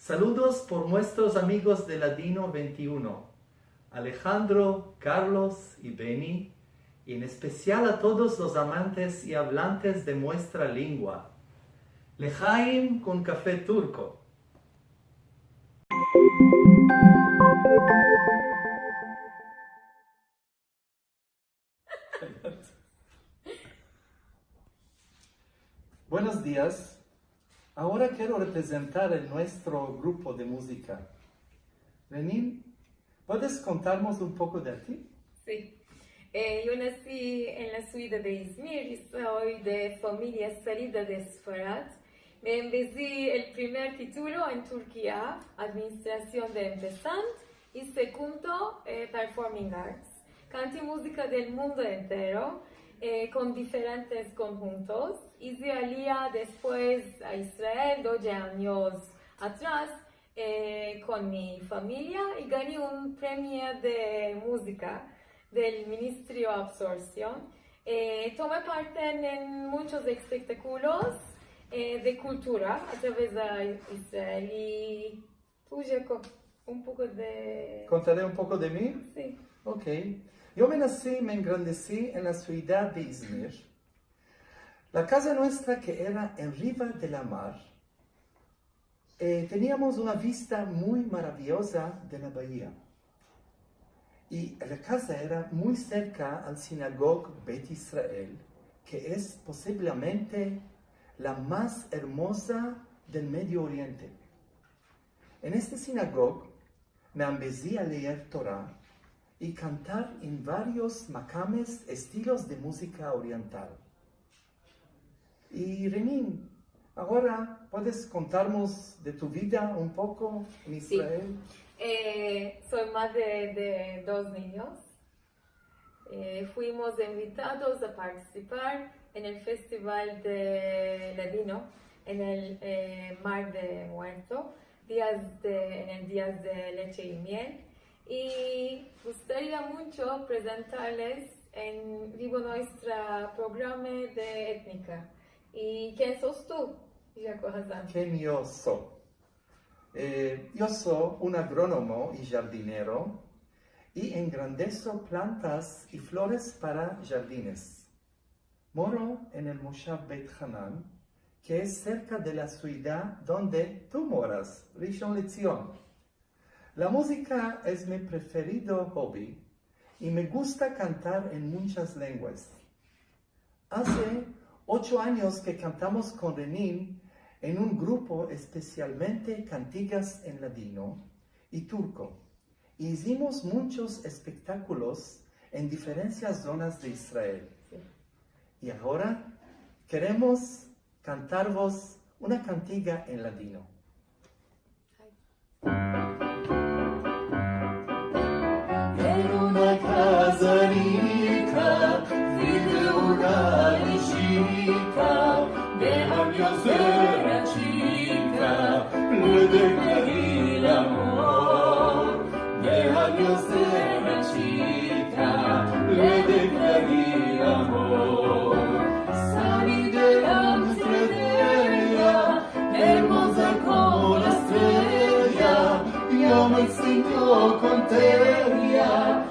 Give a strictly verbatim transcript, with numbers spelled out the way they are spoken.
Saludos por muestros amigos de Ladino vente i uno, Alejandro, Carlos i Beni, i en espesial a todos los amantes i avlantes de muestra lengua. Lehaim kon kafe turko. Buenos dias. Agora kero reprezentar el muestro grupo de muzika. Renin, puedes kontarmos un poko de ti? Si. Eh, yo nasi en la sivdad de Izmir i so de famiya salida de Sefarad. Me ambezi el primer titulo en Turkia, Administrasion de Empesant, i segundo, eh, Performing Arts. Kanti muzika del mundo entero, eh, kon diferentes konjuntos. Izi alia despues a Israel, dodje anyos atras, eh, kon mi famiya i ganyi un premio de muzika del Ministerio Absorsion. Eh, tome parte en, en munchos espektakulos, eh, de kultura a traves de Israel i tu, Jako, un poko de... Kontare un poko de mi? Si. Ok. Yo me nasi, me engrandesi en la sivdad de Izmir. La kaza muestra ke era enriva de la mar, eh, teniamos una vista muy maraviyoza de la bahia. I la kaza era muy serka al sinagog Bet Israel, ke es posiblemente la mas ermoza del Medio Oriente. En este sinagog me ambezi a leer Tora i kantar en varios makames, estilos de muzika oriental. I Renin, agora puedes kontarmos de tu vida un poko en Israel? Si. Eh, so madre de dos ninyos. Eh, fuimos invitados a partisipar en el Festival de Ladino en el, eh, Mar de Muerto, dias de, en el Dias de Leche i Miel. I gustaria muncho prezentarles en vivo nuestro programa de etnika. I ken sos tu, Jako Hazan? Ken yo so? Eh, yo so un agronomo i jardinero, i engrandeso plantas i flores para jardines. Moro en el Moshav Bet Hanan, ke es serka de la sivdad donde tu moras, Rishon LeZion. La muzika es mi preferido hobi, i me gusta kantar en munchas lenguas. Aze ocho anyos ke kantamos kon Renin en un grupo, espesialmente kantigas en ladino i turko, i izimos munchos espektakulos en diferentes zonas de Israel. Si. I agora keremos kantarvos una kantiga en ladino. Ay. Era una kaza rika, vive una vijika, de anyos era chika, le deklari el amor. De anyos era chika, le deklari el amor. Sali delantre de eya, ermoza komo la estrella, yo me sinto kontentia,